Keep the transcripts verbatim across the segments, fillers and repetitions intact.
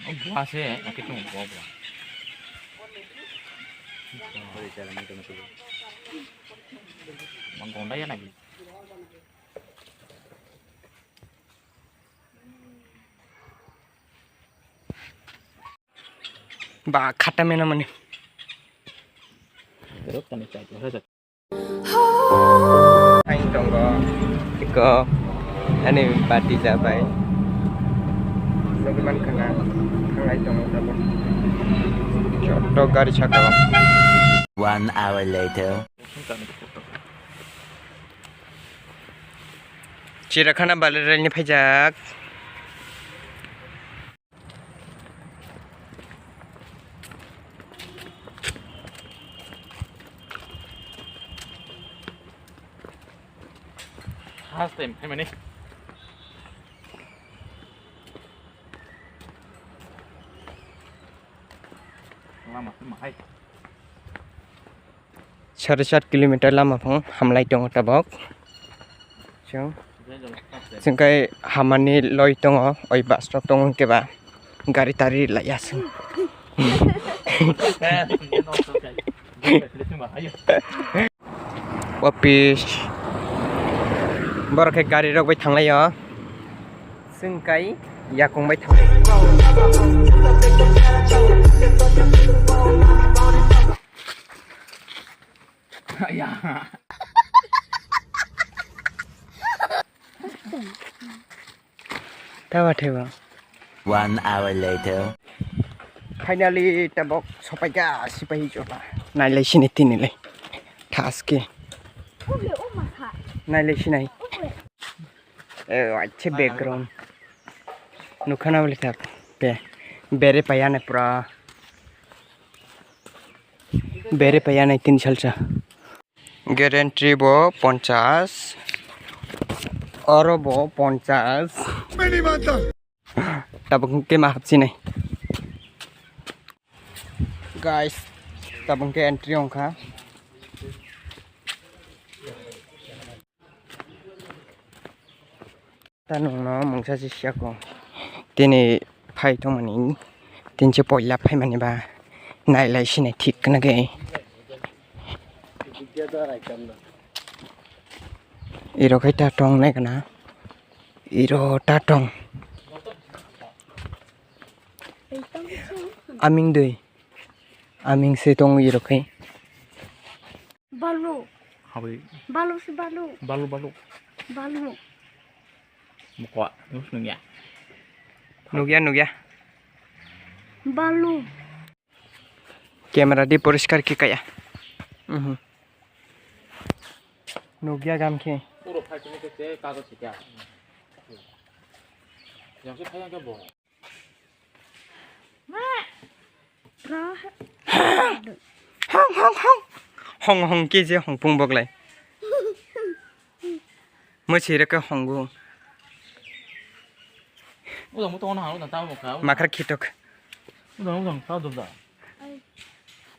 Bua se, aki tung bua bua. Mang gonda ya nagi. Ba khata mena mani. Ang tongo. Iko. Ani bati jabai. Nugui mankha na. Thanglai tongo tabuk. Joto gari saka o. One hour later. Chirakhana Balerailni phaijak. First time phaimani. Lama tamo hai. Sare sat kilometer lama phung hamlai tongo tabok. Chwng, chwng kai hamani loi tongo, oi bus rok tongo hwnkhe ba gari tari laiya chwng. Office. Borok khe gari rok bai thanglai o. Chwng kai yakung bai thanglai. Tawa theba. One hour later. Finally, tabok sopaikha, sipai jola. Nailai sini tini le. Thaske. Nailai sinai. Eh, ache background. Nukhana bole thak. Be. Bere payane pura. Bere payane tin salsa. Gate entry bo ponchas, oro bo ponchas. Tabuk hwnkhe ma hapsinai. Guys, tabuk hwnkhe entry wngkha. Ta nwngno mungsa se siyako. Tini phai tongmani, tini se poila phaimani ba nailai sinai thik khna khe. Iro khai ta tong nai kana. Iro ta tong. Aming dui. Aming se tong iro khai. Balu. Habri. Balu si balu. Balu, balu. Balu. Mukwa, nus nungya. Nugya, nugya. Balu. Camera di poriskar khe kaya. Mhm. Nugya gam khe. Puro phai tini khe kagoj khe. Yang se phai yang khe bo. Hong, hong, hong. Hong, hong, khe je hong pung boglai. Mwsui rok khe hongo. Uda mo tongna hano da tamo kha. Makhar khitok. Uda mo tong ta dum da.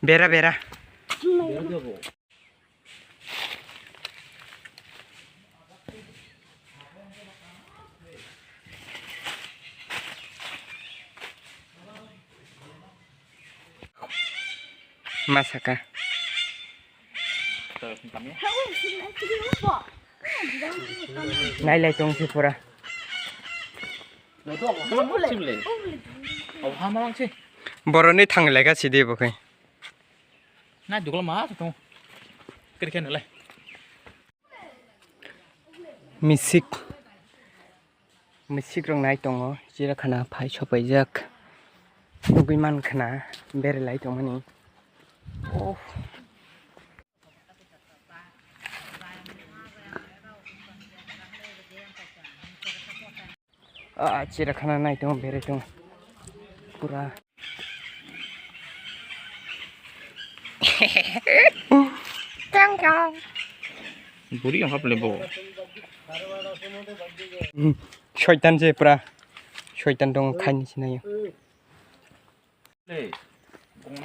Bera, bera. Bera dia bo. Ma saka. Nailai tong si pura. Boroni thang lega sidi bo khai. Nai dugla ma tong. Kiri khe nalai. Misik. Misik rok nai tongo, chira khana phai sopaijak. Nugui man khana, berelai tongmani. Oh. Ah, chira khana nai tongo, bere tongo. Pura. Tang tang. Buri yang hap lebo. Soitan je pura. Soitan dong khaini sinayo.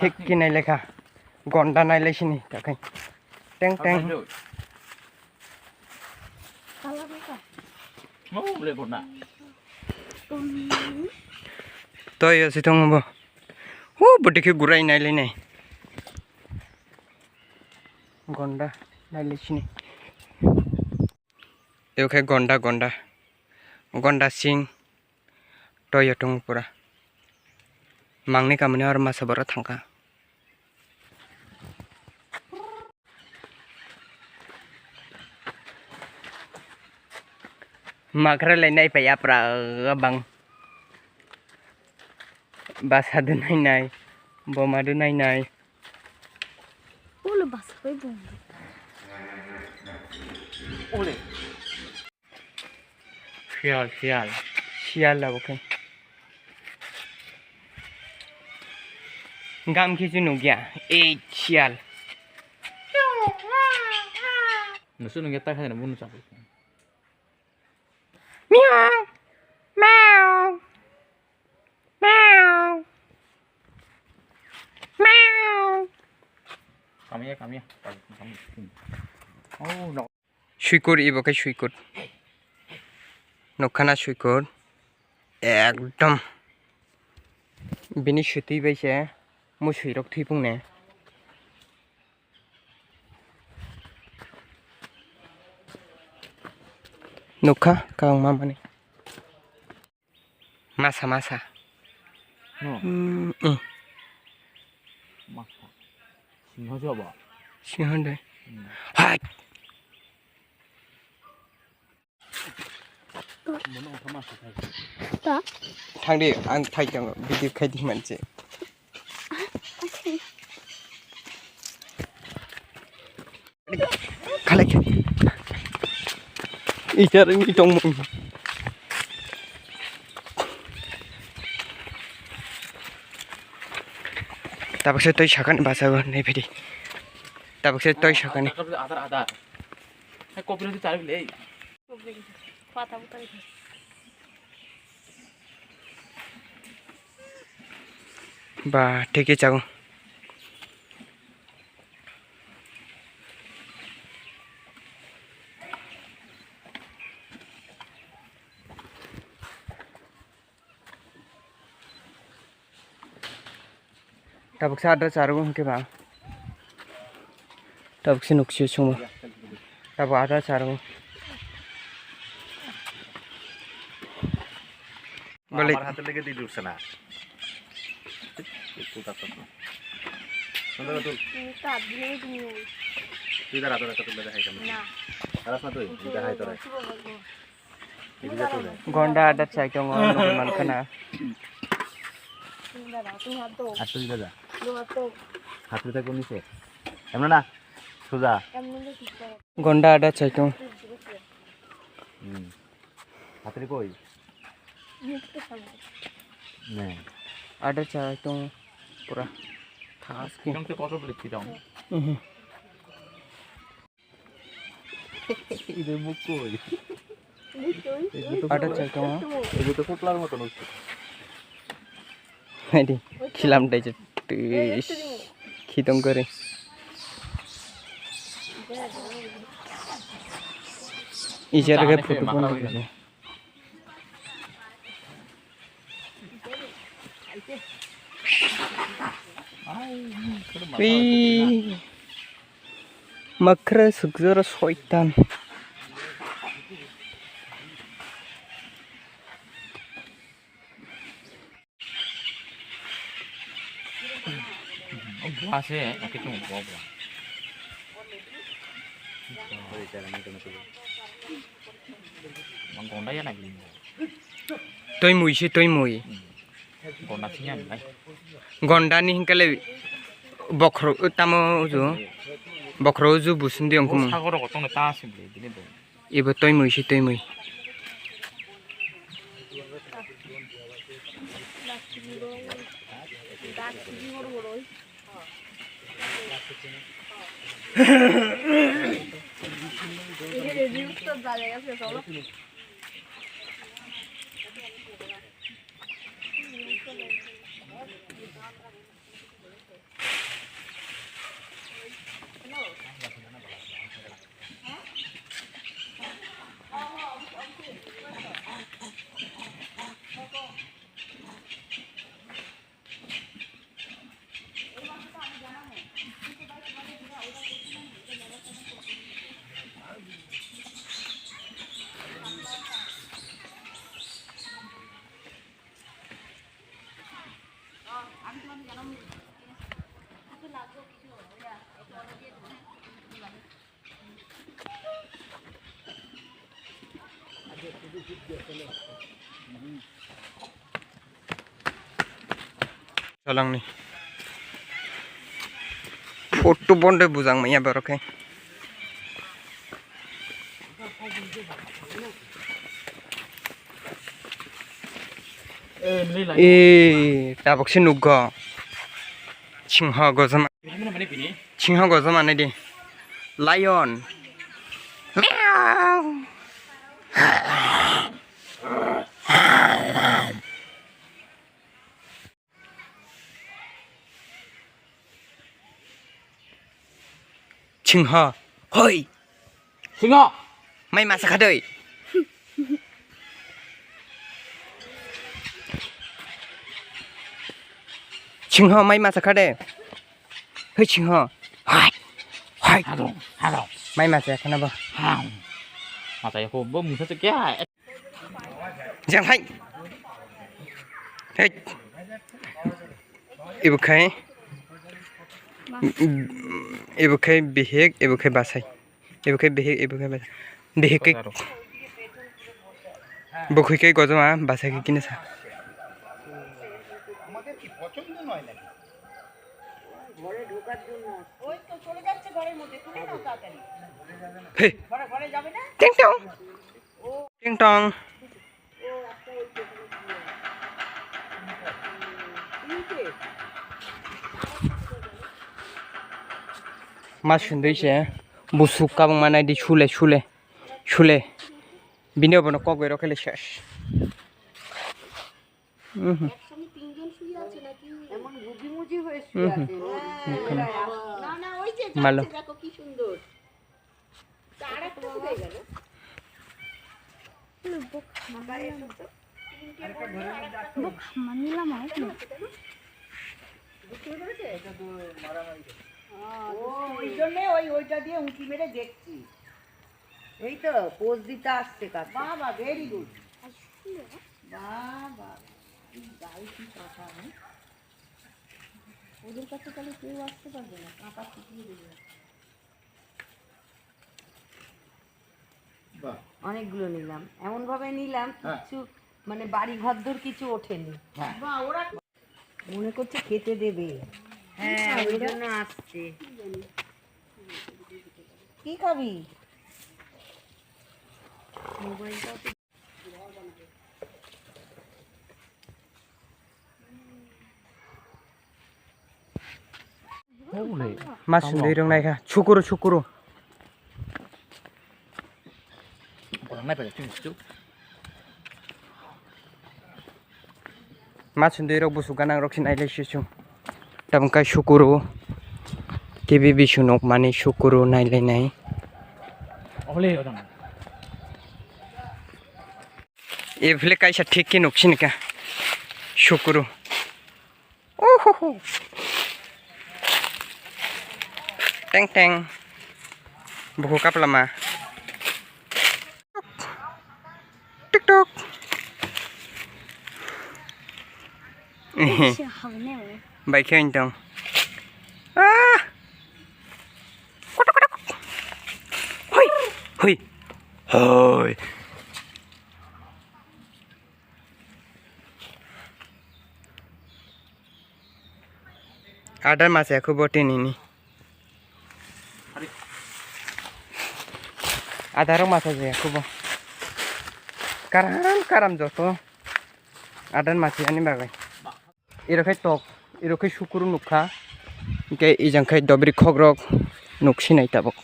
Thik kinai lekha. Gonda nai lesini takai. Teng teng. Mau beli gonda. Toi yo si tongo bo. Hu, bo dikhe gurai nai lai nai. Gonda nai lai sini. Yo khe gonda, gonda. Gonda sing. Toi yo tongo pura. Mangni kamani oro masa bora thangkha. Makra lai nai pai apra bang. Basa de nai nai. Boma de nai nai. Ulo basa pai bong. Ole. Siyal, siyal. Siyal labo khe. Gam khe chu nukya. Ei siyal. Nusu nukya ta khaina bunu chakwi. Meow. Meow. Meow. Meow. Come here, come here. Come here. Oh, no. Suikur, ibo khe suikur. Nukha na suikur. Ekdom. Bini sutwi bai se musui rok thwi phung ne. Nukha kang mamani. Masa, masa. No. Mm, mm. Masa. Singho se obo? Singho de. Hmm. Hai. Bono wngkha masa khai. Ta? Thangdi, ang thai tongo, video khai di manse. Khalai khe. Ichar ni tong. Tabuk se toi sakani basa go nei phidi. Tabuk se toi sakani. Adar, adar. Hai kopi roti chari bile. Ba, theke chago. Tabuk sa adra charwo hwnkhe ba. Tabuk se nuksio chwngmo. Tabuk adra charwo. Bale. আমার হাতে লেগে দিয়ে জুড়ছে না। একটু কাজ করো। সুন্দর করে তুল। তুই তার হাতে একটা তুলে দেখাই কেমন। না। খারাপ না তুই, দেখাই তোরা। Gonda adar chai tongo, nugwi mankha na. Atwi dada. Hatri ta kuni se. Emna na. Suja. Gonda adar chai tongo. Hmm. Hatri koi? Ne. Adar chai tongo pura. Thas ki. Kang se kotor beli kidang. Mhm. Ini mukul. Ada cai tongo. Ini tuh putlar mau terus. Ini khilam dai je. Tis. Khitong kore. Ijar ke photo pon. Ui. Makra sukjora soitan. Buah se, oke tu buah buah. Mang gonda ya nagli. Toi mui se toi mui. Gonda sini ang lai. Gonda ni hingkale bokhro tamo uju. Bokhro uju busundi ongkumu. Sagoro gotong ta sibli dini bo. Ibo toi mui se toi mui. Salangni. Photo bonde bujang manya borok khe. Eh, tabuk se nukgo. Singho gojoma. Singho gojoma nai di. Lion. Meow. Singho. Hoi. Singho. Mai masa khadoi. Singho mai masa khade. Hoi singho. Hai. Hai. Halo. Halo. Mai masa khana ba. Hang. Masa ya ko bo musa se kya? Jang hai. Hei. Ibu khai. Ibu khai bihik, ibu khai basai. Ibu khai bihik, ibu khai basai. Bihik khai. Bukhui khai gojoma, basai khai kinasa. Hey. Ting tong. Ma sundui se busuk kabang manai di sule sule sule. Bini obono kok berok kele ses. Mhm. এমন বুঝি মুজি হয়ে শুয়ে আছে। না, না, ওই যে যাচ্ছে, দেখো কি সুন্দর। বুঝতে পেরেছে? ও, ওই জন্যে ওই, ওইটা দিয়ে উঁকি মেরে দেখছি। এই তো, পোজ দিতে আসছে কাছে। বাবা, very good। বাবা, কি গায়ে কি কথা, হুম? ওদের কাছে তাহলে কেউ আসতে পারবে না, কাঁটা ফুটিয়ে দেবে। বাহ। অনেকগুলো নিলাম, এমন ভাবে নিলাম, হ্যাঁ। কিচ্ছু, মানে, বাড়ি ঘরদোর কিছু ওঠেনি। হ্যাঁ। মনে করছে খেতে দেবে। হ্যাঁ, ওই জন্য আসছে। কি খাবি? মোবাইলটা তো Holy. Mas sundui rok naikha. Chukuru, chukuru. Mas sundui rok busuk ganang rok si nailai sisu. Tabung kai sukuru. T V bisu nok mani sukuru nailai nai. Holy. Ephile kaisa thik khe nuk sini ka. Sukuru. Ohoho. Teng teng. Buku kaplama. Tik tok. Bai khe tong. Ah. Kotok kotok. Hoi. Hoi. Hoi. Adar masa ya khubo tinini. Adar masa ya khubo. Karam karam joto. Adar masa ani bagai. Iro khe tok, iro khe sukuru nukha. Hingke ijang khe dobri khokrok nuk sinai tabuk.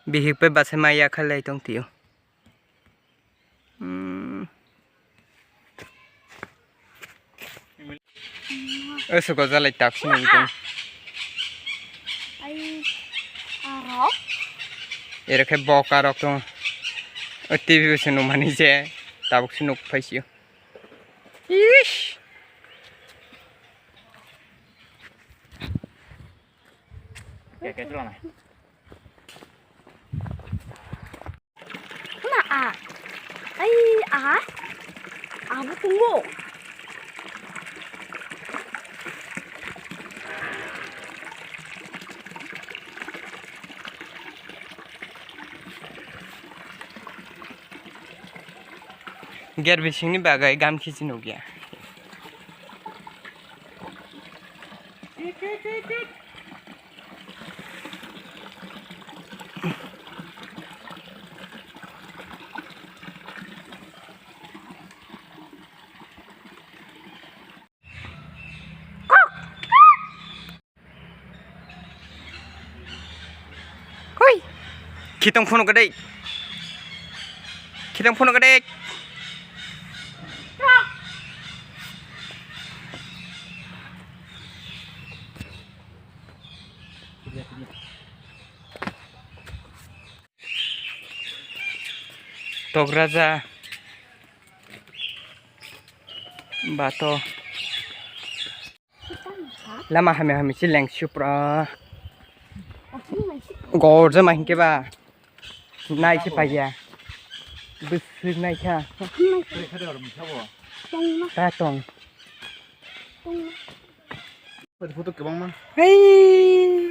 Bihik bai basa maya khalai tong tio. Hmm. Osugo jalai tak sini tong. Ai, arok. Ere khe bok arok tong. O T V se numani je tabuk se nuk phaisio. Ish. Kaya, kaya, chwla nai. Khna a. Ai, a. Abo tongo. Ger bisingni bagwi gam khichi nukya. Hui. Khitong phunuk dei. Khitong phunuk dei. Tok raja. Bato. Lama hamya hamya si leng supra. Gorja ma hinkhe ba. Nai si paiya. Bwswk nai kha. Ta tong. Photo kwbangma. Hey.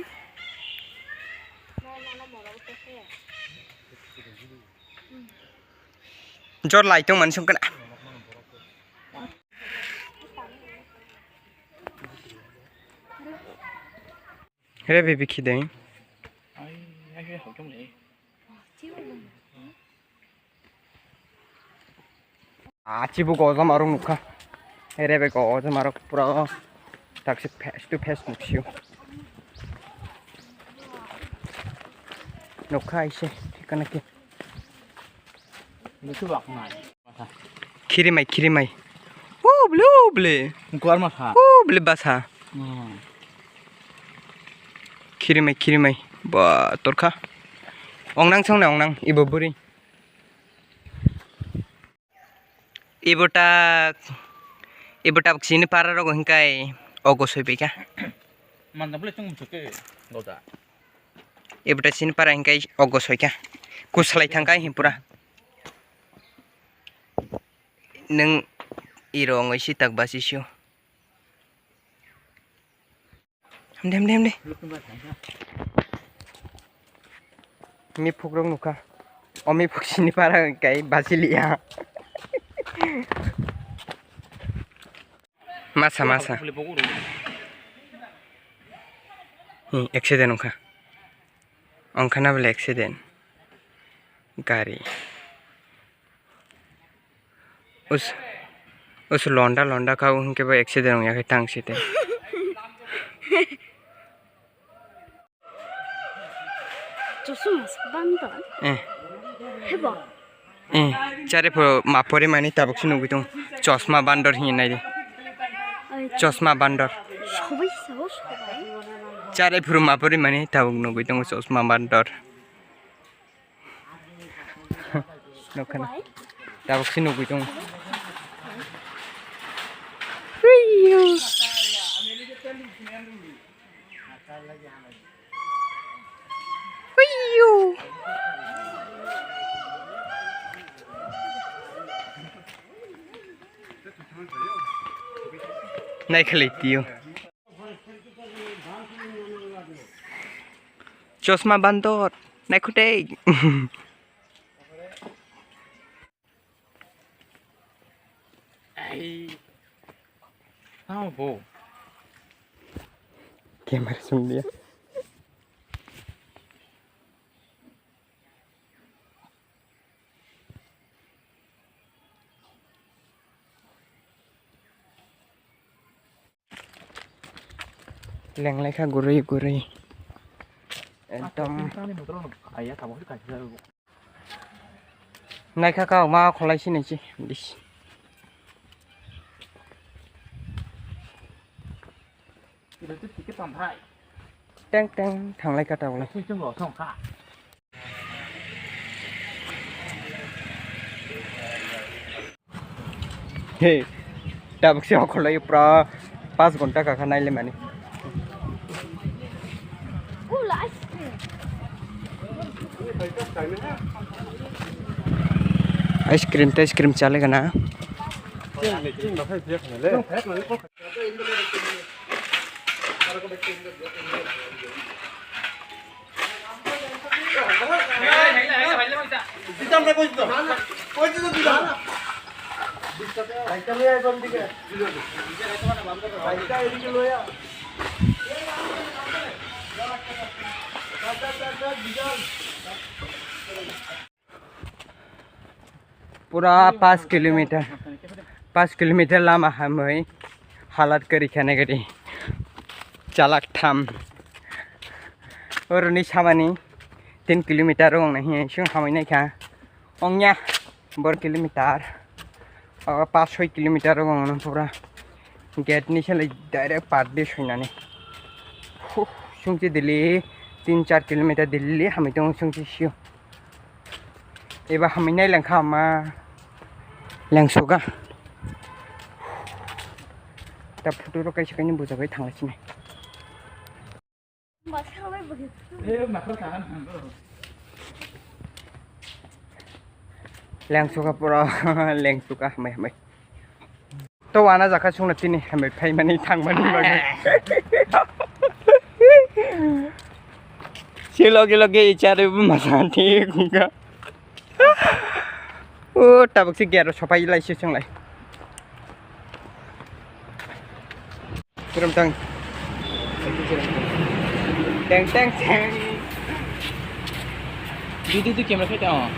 Jor lai tong mani song kana. Re bibi khideng. Ah, chibu gojam arok nukha. Rebe gojam arok pura taksi face to face nuksio. Nukha aise thikana ke. Khirimai, khirimai. Ubli, ubli. Kuar ma kha. Ubli basa. Hmm. Khirimai, khirimai. Ba, torkha. Ongnang song na ongnang, ibo buri. Ibo tak, ibo tak sini para rogo hingkai ogo soi bai kha. Manda bole chung musuke goda. Ibo tak sini para hingkai ogo soi kha. Kusalai thangkai hing pura. Nung iro ongoi si tak basi sio. Hamde, hamde, hamde. Miphuk rok nukha. O miphuk sini para kai basi liya. Masa, masa. Hmm, accident wngkha. Wngkha na bole accident. Gari. Us, us londa londa kau hingke bo accident wngya khe tang site. Chosma bandar. Eh. Hebo. Eh, chare pho mapori mani tabuk si nugui tong. Chosma bandar hinwi nai di. Ai. Chosma bandar. Sobai sao sobai. Chare phuru mapori mani tabuk nugui tong chosma bandar. Nukha na. Tabuk si nugui tong. Huiyo. Huiyo. Nai khalai tio. Chosma bandor, naikhutai. Ai. Tamo bo. Camera sung dia. Lenglai kha gurui gurui. Ekdom. Naikha kha ma kholai sinai si. Dis. Teng teng thanglai kha ta bolai. Hey, Tabuk se okolai pura pas ghonta kakha naile mani. Ice cream ta ice cream chale gana. Pura pas kilometer, pas kilometer lama hamwi halat kwrwi kha nai gari chalak tham. Oroni samani tin kilometer wng nai hiya sung hamwi nai kha. Ongya bor kilometer, o pas soi kilometer wng nai pura gate ni sale direct par de soinani. Huh, sungchi Delhi tin char kilometer Delhi hamwi tongo sungchi sio. Eba hamwi nai lengkha ma lengsuga. Ta photo rok kaisa kaini bujagwi thanglaisini. Lengsuga pura lengsuga hamwi hamwi. To wana jakha sungna tini hambai phaimani thangmani bagwi. Si loge loge ichari masanti kunga. O tabuk si gero sopai lai si sunglai. Kiram tang. Teng teng teng. Di di di camera khai tang.